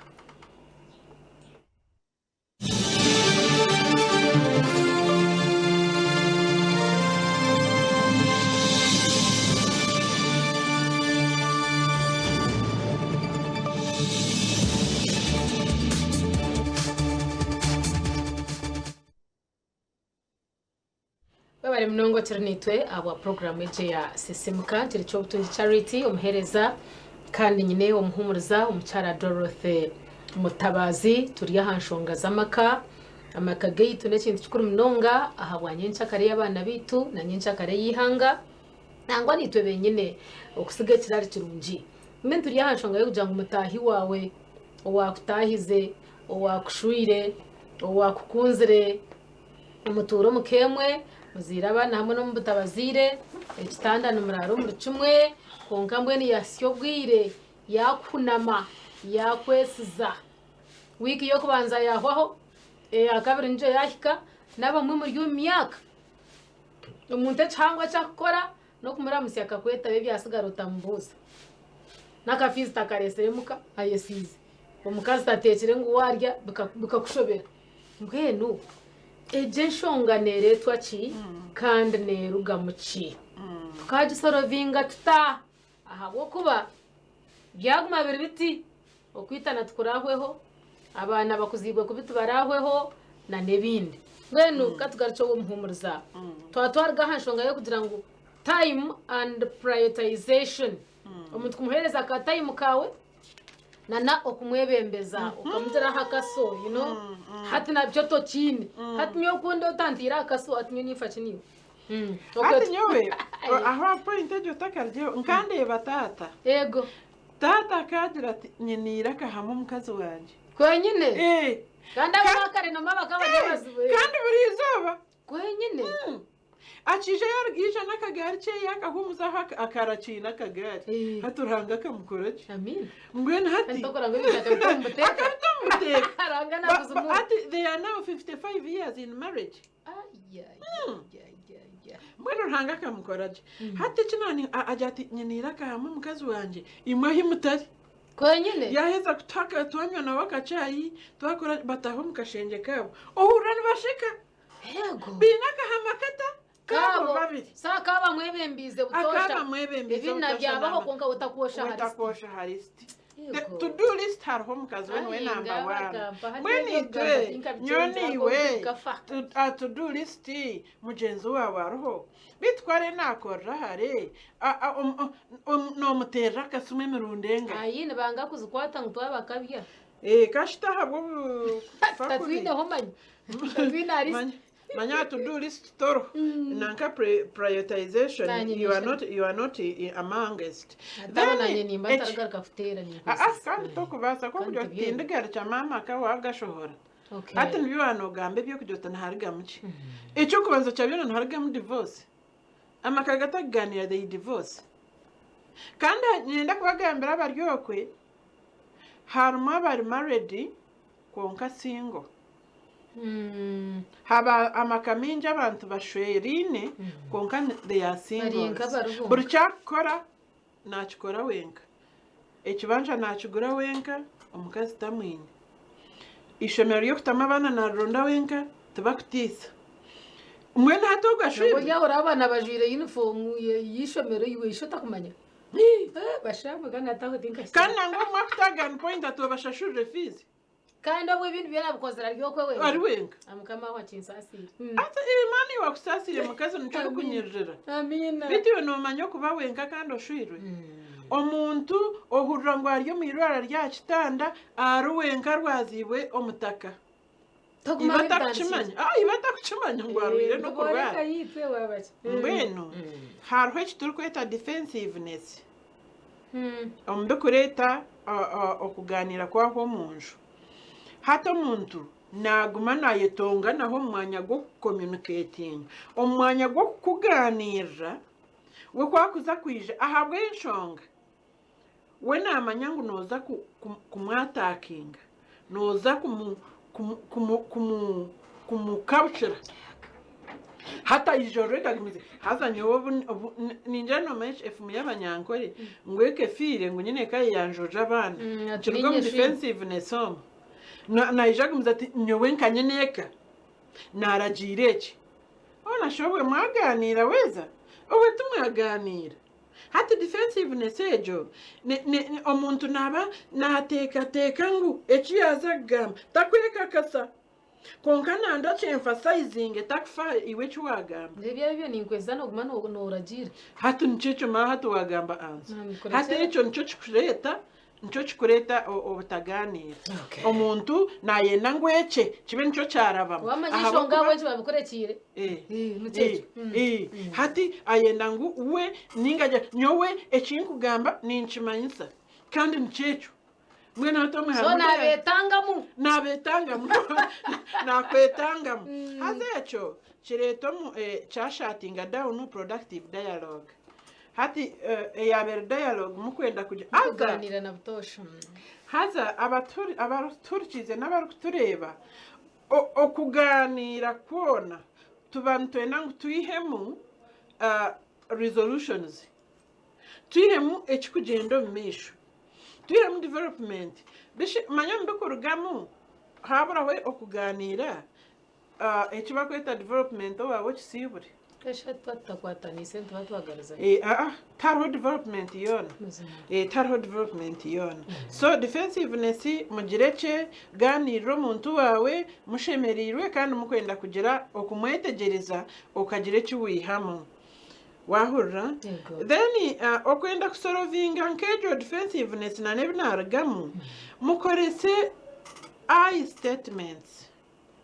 Webare munonga okiri naitwe ahabwa puroguraamu egi eya Sisimuka. Nkiri Kyobutungi Charity omuheereza kandi nyine omuhuumuriza omukyara Dorothy Mutabazi. Turi aha nshonga z'amaka. Amaka gaitu n'ekintu kikuru munonga ahabwa nyenkyakare y'abaana baitu na nyenkyakare y'eihanga nangwa naitwe benyine okusiga ekirari kirungi. Mbwenu turi aha nshonga y'okugira ngu mutaahi waawe owaakutaahize, owaakushwire, owaakukunzire, Mutuure omu ka emwe, muzaire abaana hamwe n'omu butabazaire, ekitanda nimuraara omuri kimwe, kwonka mbwenu yaahitsya obwire yaakuhunama, yaakwesiza. Wiiki y'okubanza yaahwaho, eya kabiri nigyo yaahika, n'abamwe muri omu myaka. Omuntu ekihangwa eki arikukora n'okumuramutsya akakwetaba ebyatsigara otamubuuza. N'akafiizi takareetsire muka, ayesiize. Omukazi tateekire ngu waarya bikakushobera. Mbwenu egyo enshonga neereetwa ki kandi neerugamu ki? Tukaagisorovinga tuta? Ahabw'okuba byaguma biri biti, okwitana tikuraahweho, abaana bakuziibwe kubi tibaraahweho n'ebindi. Mbwenu ka tugarukye ow'omuhuumuriza. Twaba twaruga aha nshonga y'okugira ngu time and prioritization. Omuntu kumuheereza ka time kaawe nana okumwebembeza okamugira aha kaso you know hati nabyo tokiine hati nyowe ku ndi otantiire aha kaso hati nyowe ninfa ki niiwe Hati nyowe aho aha point egyo otakarugyeho nkandeeba taata. Yego. Taata akagira ati nyine eiraka hamwe omukazi wangye. Kwenyine? Eh. Kandi abo abakare noma bakaba bari abazibu. Kandi buri izooba. Kwenyine? Akiija yaruga ija n'akagaari kye akahuumuzaho akarakiine akagaari. Hati Ruhanga akamukora gye. Amiina. Mbwenu hati. Kandi tokora ngu ebintu akabita omu buteeka. Akabita omu buteeka. Ruhanga naakuzimura. Hati they are now 55 years in marriage. Mbwenu Ruhanga akamukora gye. Hati eki naani agira ati nyine eiraka hamwe omukazi wangye imwe ahi mutari. Kwenyine. Yaaheza kutuha twanywa nawe akacaayi twakora bataaha omu kashengye kaabo. Ohurira nibasheka. Yego. Baine akahama kata kaabo babiri. So akaba amwebembiize butoosha. Akaba amwebembiize Ebi butoosha nabyabaho naaba- kwonka we takwosha aha lisiti. We takwosha aha lisiti. The Yego. to do list hariho omukazi we niwe Aye, namba ngaba one. gamba, hati Mbwenu ebyo itwe, kugamba tinkabikyenzako, nyowe naiwe, nkafa. a to do list mugyenzi waawe ariho. Beitu ku ariyo naakorera hare, a- a- omu- o- omu- noomuteerera akasimu emirundi engahi? Ayi nibanga kuzikwata ngu twabakabya. Eh, kashita ahabw'obu kufa kubi. Tatwineho manya. Tatwine ahari Manya manya to do list toro nanka prioritization Nanye you are nisha. not you are not amongst. Ataba nanye nimba eki- ntaragaruka kuteera Ah, ah, kandi tokubaasa Kandi kokugira oti tibyenda. tindigarukya maama aka wagashohora. Okay. Hati nibyo wanogamba ebyokugira oti niharigamu ki? Ekyokubanza kya byona niharigamu divorce. Amaka gatakuganira they divorce. Kandi niinyenda kubagambira abari okwe harimu abari married kwonka single. Haba amaka maingi abantu bashweraine kwonka they are Bari singles. nk'abari bonka. Buri kyakukora nakikora wenka. Ekibanja nakigura wenka, omukazi tamwine. Eishomero ry'okutamu abaana narironda wenka, tibakutiisa. Mbwenu hati ogwo Nabwo ashwirwe? oryahurira abaana bajwaire yunifoomu y'eishomero iwe isho otakumanya. Eh, bashamwe kandi hati aho tinkahikire. Kandi nangwa obumwe akuta gun point ati obashashurire fees. Kandi obwo ebintu byona abikozire ari okwe wenka. Ari wenka. Ah, Mukama wawe akinsaasiire. Ati Imana iwe akusaasiire mukazi nikyo orikunyirira. Amiina. Beitu iwe noomanya okuba wenka kandi oshwirwe? Omuntu ohurira ngu ari omu irwara rya kitanda ari wenka arwaziibwe omutaka. Toguma Iba atakukimanya. Ah, iba atakukimanya ngu arwaire n'okurwara. yitwe wabaki. Mbwenu hariho eki turikweta defensiveness omu bikureeta okugaaniira kwaho omu nju. Hati omuntu naaguma naayetonganaho omu mwanya gw'okucommunicatinga, omu mwanya gw'okukugaaniirira, we ku akuza kwija ahabw'enshonga we naamanya ngu nooza kumwatakinga, nooza kumukabukira. Hati aija already agumize haza nyowe obu obu ningira noomanya efumu y'abanyankore ngu eka efiire ngu nyine eka yanjurira abaana. Ati Kiruga omu niinye fiire. defensiveness omu. Naija agumize ati nyowe nka nyine eka naaragiire eki. Hoona shi obwe mwagaaniira weeza? Obwe timwagaaniira. Hati defensiveness egyo omuntu naaba naateekateeka ngu eki yaaza kugamba takwekakasa. Kwonka nanda akyemphasizinge takufa iwe eki waagamba. Ebyo ebyo ninkweza nooguma nooragiira. Hati nikyo ekyo maawe hati waagamba answer. Nabikora Hati kera. ekyo nikyo kikureeta nikyo kikureeta obutagaaniira. Okay. Omuntu naayenda ngu ekye kibe nikyo kyarabamu. Wamanya Ahabw'okuba enshonga ahabw'enki babikurekiire. Eh. Eh, nikyo ekyo. Eh, eh. Hati ayenda ngu we ninga agira nyowe eki nkugamba ninkimanyisa kandi nikyo ekyo. Mbwenu hati omwe So harimu orya- naabeetangamu. Naabeetangamu. Naakwetangamu. Haza ekyo kireeta omu eh, kyashatinga down productive dialogue. Hati eh, eyaaba eri dialogue mukwenda kugira haza Kugaaniira na butoosha. haza abaturi abarikutuhurikiize n'abarikutureeba o- okugaaniira kwona tuba nitwenda ngu twihemu ah, resolutions. Twihemu ekikugyenda omu maisho. Twihemu development. Bishi manya omu bikurugamu haburaho okuganiira eki barikweta development owaawe okisiibure. Kwonka twaba tutakwataniise nituba twagarizana. Aa tihariho development yoona. Mazima. Tihariho development yoona. So defensiveness mugire kye, gaaniirira omuntu waawe mushemereirwe kandi mukwenda kugira okumwetegyereza okagira eki waihamu. Waahurira? Yego. Then okwenda kusorovinga nk'egyo defensiveness na n'ebi naarugamu, mukorese I statements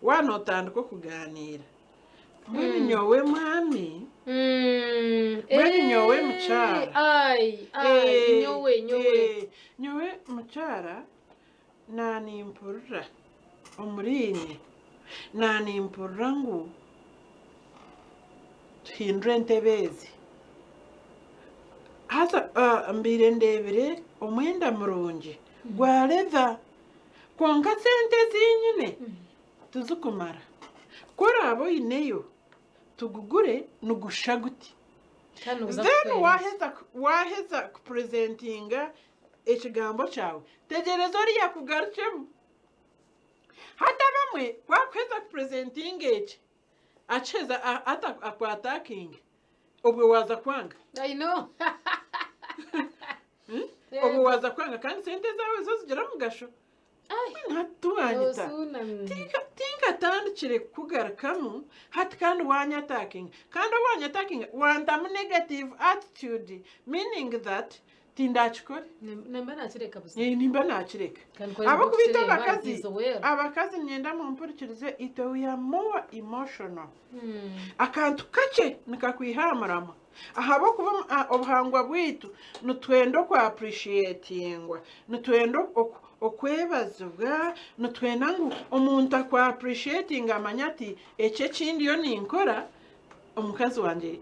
waaba nootandika okugaaniira. Mbwenu nyowe mwami, mbwenu nyowe mukyara. Ai, ai, Eh, nyowe, nyowe. eh, nyowe mukyara naanimpurira omuriinye, naanimpurira ngu Tuhindure entebe ezi. Haza mbaire ndeebire omwenda murungi gwa leather kwonka sente ezi nyine tizikumara. Ku oraabe oineyo tugugure nigushusha guti. Then waaheza kupurezentinga ekigambo kyawe, tegyereza oriya akugarukyemu. Hati abamwe ku arikuheza kupurezentinga eki, Akiheza ata aku attackinge obwe waaza kwanga. I know. Obwo waaza kwanga kandi sente zaawe zo zigira omugasho. Ai, Hati wanyita. osuuna. Tinkatandikire kukugarukamu hati kandi wanyatakinga. Kandi obu wanyatakinga wantamu negative attitude meaning that tindakikore. Nimba nakireka buzima. Eh, nimba nakireka. Kandi kore Ahabw'okuba itwe nibwo abakazi, it is well. abakazi niinyenda mumpurikirize itwe we are more emotional. Akantu kakye nikakwiha aha muramwa. Ahabw'okuba obuhangwa bwaitu nitwenda oku appreciatingwa, nitwenda okwebazibwa, nitwenda ngu omuntu aku appreciatinge amanye ati eki eki ndiyo ninkora omukazi wangye,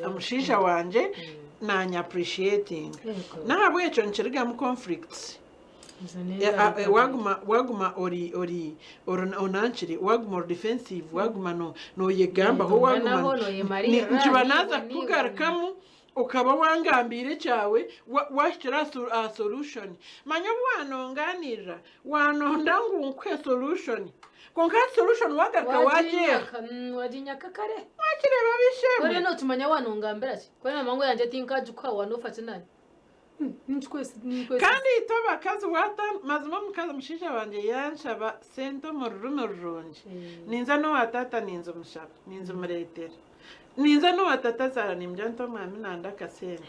omushaija wangye nanya appreciatinga. N'ahabw'ekyo nikirugamu conflicts. Waguma waguma ori ori onankire waguma ori defensive waguma noyegambaho waguma nikiba naaza kukugarukamu okaba wangambiire ekyawe wahikire aha solution manya obu wanonganirira wanonda ngu nkuhe solution kwonka hati solution wagaruka wagyeha waginyaka kare wakireeba bishemwe kore nokimanya wanongambira ki kore namangu yangye tinkagikuha wanofa ki nari Kandi itwe abakazi wata mazima omukazi omushaija wangye yanshaba sente omu rurimi rurungi ninza n'owa taata ninzimushaba ninzimureetera ninza n'owa tata azaara nimugira nti omwami nanda akasente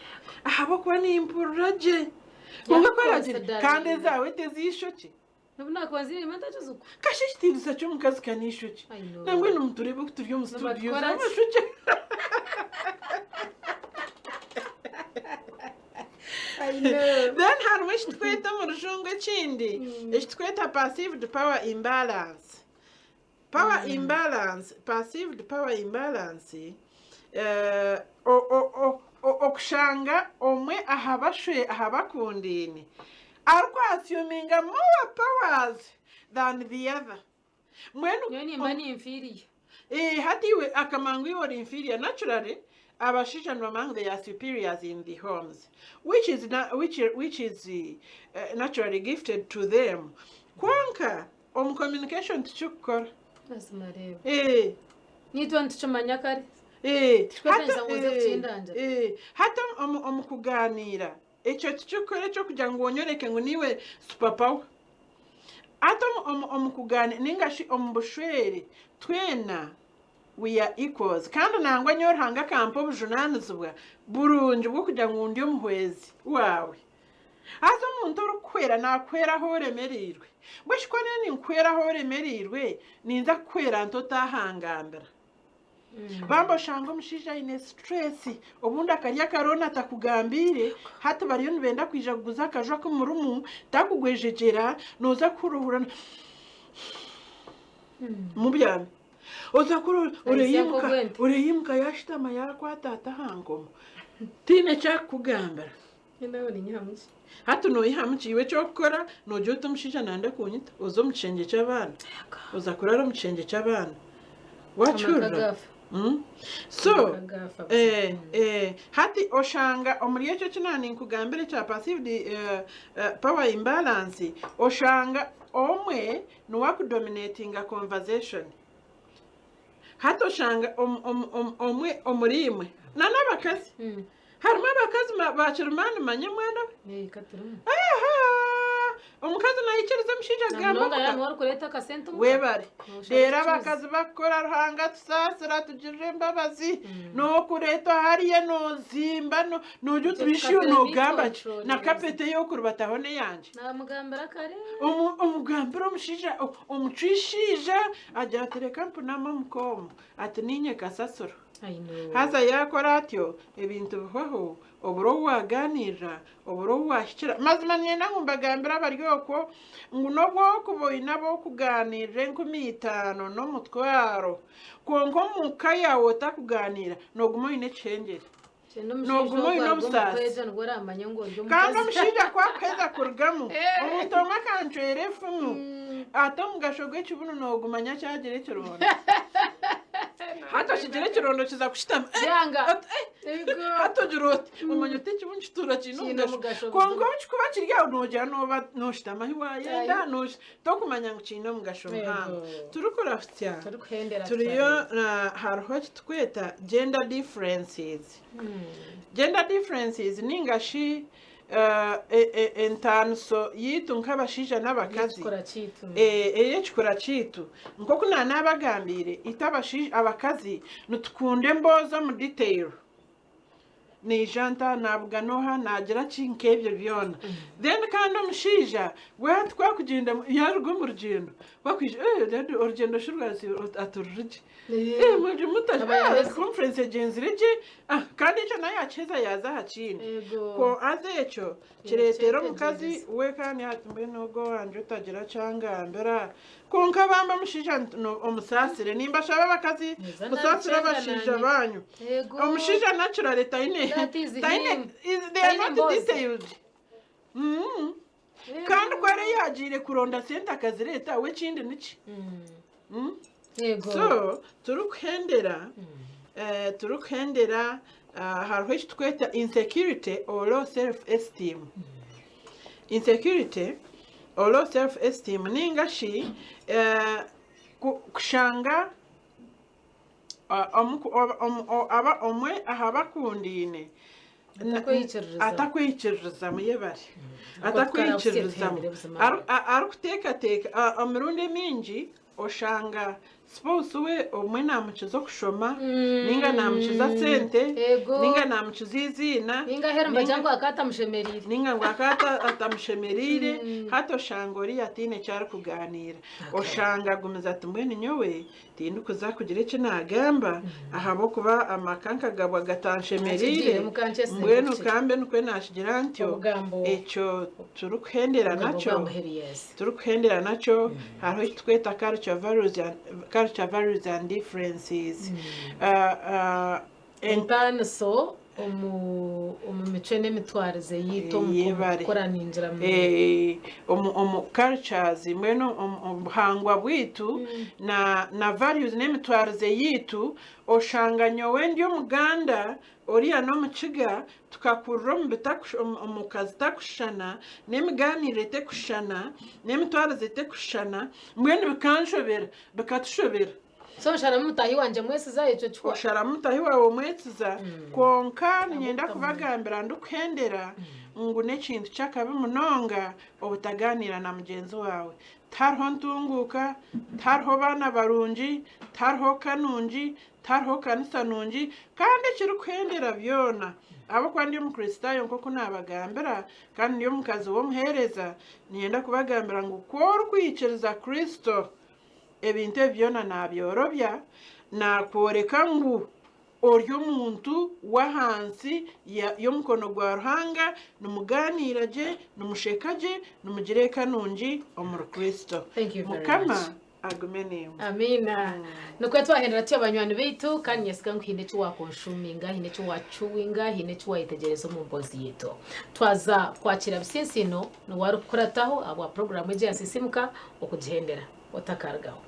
ahabw'okuba nimpurira gye kwonka ku aragire kandi ezaawe tez'eishokye N'obu naakuba nziine ntakizuka. Kasha ekitiinisa ky'omukazi ka n'eishokye. I know. Nambwenu mutureebe oku turi omu studio Nibatukora ki? z'amashokye. I know. Then harimu ekitweta omu rujungu ekindi ekitweta perceived power imbalance. Power imbalance, perceived power imbalance, eh, o- o- o- o- okushanga omwe aha bashwe aha bakundaine arikuassuminga more powers than the other. Mbwenu Nyowe nimba ninfiiriye. Eh, hati iwe akamanya ngu iwe ori inferior naturally abashaija nibamanya ngu they are superiors in the homes which is, na, which, which is uh, naturally gifted to them kwonka Omu communication tikikukora. Mazima reeba. Eh. Nitwe nitukimanya kare. Eh. Tikwetengyesa ngu oze kukindangira. Eh. Hati omu, omu kuganiira ekyo tikikukora ekyokugira ngu onyoreke ngu niiwe super power. Hati omu, omu, omu kuganiira ninga shi omu bushwere twena we are equals kandi nangwa nyowe Ruhanga akampa obujunanizibwa burungi bw'okugira ngu ndi omuhwezi waawe. Haza omuntu orikukuhwera naakuhwera ahu oremereirwe. Mbwenu shi ku ndiyo ninkuhwera ahu oremereirwe, ninza kukuhwera nta otaahangambira? Bambi oshanga omushaija aine stress, obundi akarya akarooni atakugambiire, hati bariyo nibenda kwija kuguza akaju aku murimu, takugwejegyera, nooza kuhuruhura mubyami. Oza kuhuruhura, oreyimuka, oreyimuka yaashutama yaakwata ati aha nkomo, tihaine eki arikukugambira. Hati noihamu ki? Iwe eky'okukora noogira oti omushaija nayenda kunyita, oze omu kishengye ky'abaana, oza kuraara omu kishengye ky'abaana. Waakihurira? So, hati oshanga omuri ekyo eki naaninkugambira ekya perceived power imbalance, oshanga omwe niwe akudominatinga conversation. Hati oshanga omwe omuriimwe n'abakazi. Harimu abakazi ba kirimaani manya mwana we. Eka turimu. Aha! Omukazi naikiriza omushaija Na kugamba munonga omuka. yaaba niwe arikureeta akasente omuka. Webare. Noshaba Reero okukiza. abakazi bakukora Ruhanga atusaasire atugirire embabazi. Nookureetwa hariya noozimba no- noogira oti Ekyo bishi kikatera noogamba ki? control Na kapeti ey'okurubataho n'eyangye. Naamugambira kare. Omu- Omugambire omushaija o- omucwe eishaija agira ati reka mpuname omuka omu ati niinye kasasiro. Haza yaakora atyo, ebintu bihwaho, obura ou waagaaniirira, obura ou waahikira. Mazima niinyenda ngu mbagambire abari okwo ngu n'obu orikuba oine ab'okugaaniirira 5000 n'omutwaro, kwonka omu ka yaawe otakugaaniira, nooguma oine ekihengyere. Nooguma oine obusaasi. Kandi omushaija ku akuheza kurugamu, omuntu omwe akancwera efumu, ati omugasho gw'ekibunu noogumanya kyagira ekironda. Hati okigira ekirondo kiza kushutama. Byanga. Oti, eh, Hati ogira oti, omanya oti ekibunu kituura kiine Kiine omugasho. omugasho Kwonka buzima. obu kikuba kiri aho noogira nooba nooshutama ahi waayenda, noosh- tokumanya ngu kiine omugasho muhango. Yego. Turikurahutsya, Turikuhendera turiyo tutari. na hariho eki turikweta gender differences. Gender differences ninga shi Entaaniso yaitu nk'abashaija n'abakazi Y'ekikura kyaitu. Ey'ekikura kyaitu. Nk'oku naanabagambiire, itwe abashaija abakazi nitukunda emboozi omu detail. Naija nta, naabugana oha, naagira ki, nk'ebyo byona. Then kandi omushaija we hati ku akugyenda yaaruga omu rugyendo, ku akwija, eh dady orugyendo shi rwazi ati ruri gye. Eh, muri muta Aba ah, yaheze. conference egyenzire gye ah, kandi ekyo nawe yakiheza yaaza aha kindi Yego. ko haza ekyo kireetera omukazi Kyetegereza. we kandi ati mbwenu ogwo owangye otagira kyangambira kwonka bambe omushaija nti- no- omusaasire nimbashaba abakazi Neza musaasire nabicenga abashaija nanye. banyu Yego. omushaija naturally taine That is taine him. is- they are Taine not mboozi. detailed Kandi ku ari yaagiire kuronda sente akazireeta we ekindi niki? Mm. Yego. So turikuhendera eh, turikuhendera ah, hariho eki tukweta insecurity or low self esteem. Insecurity or low self esteem ninga shi eh, ku- kushanga ah, omu- oba- omu- o- aba omwe aha bakundaine Atakweyikiririzamu. atakweyikiririzamu yebare Ahabw'okuba atakweyikiririzamu tukaraba buzima. Arikuteekateeka emirundi emingi oshanga spouse we obumwe namukiza okushoma ninga namukiza sente Ego. ninga namukiza eiziina Ninga aheeru nibagira ngu akaba atamushemereire. Ninga ngu akaba atamushemereire hati oshanga oriya ataine eki arikugaaniira oshanga agumize ati mbwenu nyowe Tindikuza kugira eki naagamba ahabw'okuba amaka nkagabwa gatanshemereire, mbwenu ka mbe nikwo naakigira ntyo. Ekyo turikuhendera nakyo, turikuhendera nakyo hariho eki turikweta culture values and, culture values and differences. Entaaniso omu omu micwe n'emitwarize yaitu omu Yebare. kukora ningira mu Eh, omu omu cultures mbwenu omu omu buhangwa bwaitu na na values n'emitwarize yaitu oshanga nyowe ndi omuganda oriya n'omukiga tukakurira omu bitakushu omu omu ka zitakushushana n'emigaaniire etekushushana n'emitwarize etekushushana mbwenu bikanshobera bikatushobera. So nsharamu mutaahi wangye mwesiza ekyo kihwa. Osharamu mutaahi waawe omwetsiza. Kwonka niinyenda kubagambira ndikuhendera ngu n'ekintu ky'akabi munonga obutagaaniira na mugyenzi waawe. Tihariho ntunguuka, tihariho baana barungi, tihariho ka nungi, tihariho kanisa nungi, kandi ekirikuhendera byona, ahabw'okuba ndi Omukristaayo nk'oku naabagambira, kandi ndi omukazi w'omuheereza, niinyenda kubagambira ngu ku orikwikiriza Kristo, Ebintu ebi byona naabyorobya, naakworeka ngu ori omuntu w'ahansi y'omukono gwa Ruhanga, nimugaaniira gye, nimusheka gye, nimugira eka nungi omuri Kristo. Thank you very Mukama much. agume naimwe. Amiina. Nikwo twahendera tutyo banywani baitu kandi nyesiga ngu haine eki wakonshuminga, haine eki wacuwinga, haine eki wayetegyereza omu mboozi yaitu. Twaza kwakira Bisinsiino niwe arikukurataho ahabwa puroguraamu egi ya Sisiimuka okugihendera. Otakarugaho.